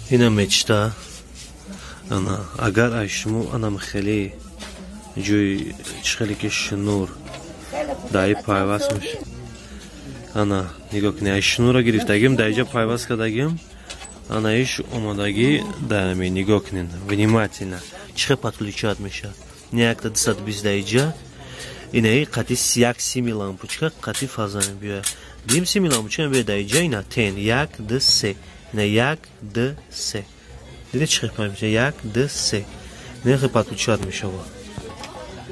Ина мечта. Ана агар ай шумо анам хеле ҷои хеле ки шнур даи пайваст меш. Ана нигоҳ кунед, ай шнура гирифтагим, дар иҷа пайваст кардагим. Ана иш омадагӣ дар нигоҳ кунед внимательно. Чӣ хел подключать мешавад? Не якта 220 дар иҷа. Инаи қати як сими лампочка қати фаза мебиёяд. Дим сими лампочка мебиёяд дар иҷа, ина тен 1 2 3. Ина 1 2 3. Диде чӣ хел мешавад? 1 2 3. Ина хел подключать мешавад.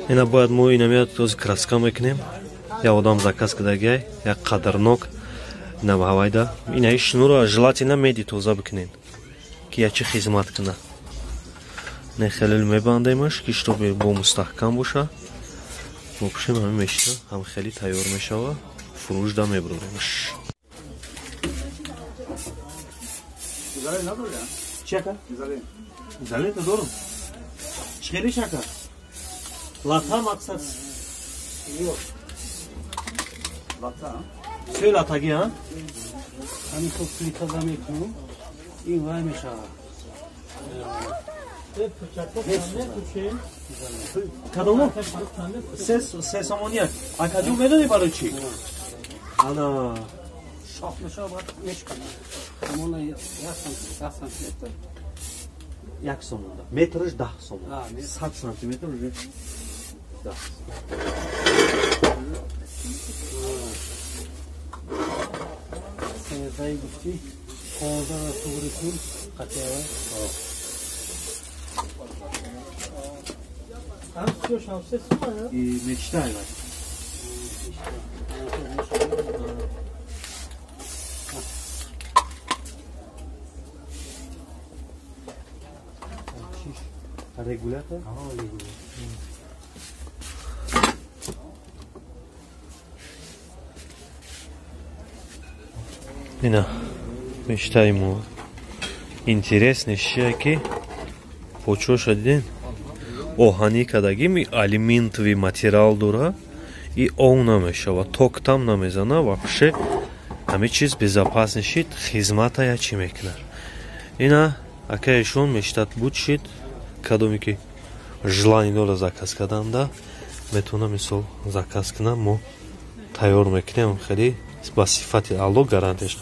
Ина бояд мо ина меяд този краска мекунем. Я одам заказ кардагиай, як қадрнок ина ба ҳавайда. Ина шнура желательно меди тоза бикунед, ки я чӣ хизмат кунад. Не хеле мебандемаш, ки чтобы бо мустаҳкам боша. Вообще ҳамин мешина, ҳам хеле тайёр мешава, фурӯш да меброремаш. Чака? Изолента дорум. Чӣ чака? Лата мақсад. Лата? Все латаги, а? Ҳамин хел плита мекунам, ин вай мешавад. Кадому? Се сомония. А кадом медони барои чӣ? Ана шох мешавад, баъд мешканад. Ҳамона 1 сантиметр. 1 сомонда. Метраш 10 сомон. 100 сантиметр уже 10. Сенздаи гуфтӣ, 15 туғри кун қатъява. И мечтай. Регулятор? Ина мечтаему. Интересный ки почоша диден оҳанӣ кардагим, алюминтовый материал дора и ов намешава, ток там намезана, вообще ҳами чиз безопасный шид, хизмата я чӣ мекунад. Ина акаешон мечтат буд шид, кадоме ки желание дора заказ карданда, метавона мисол заказ кунам, мо тайёр мекунем хеле ба сифати алло гарантияш.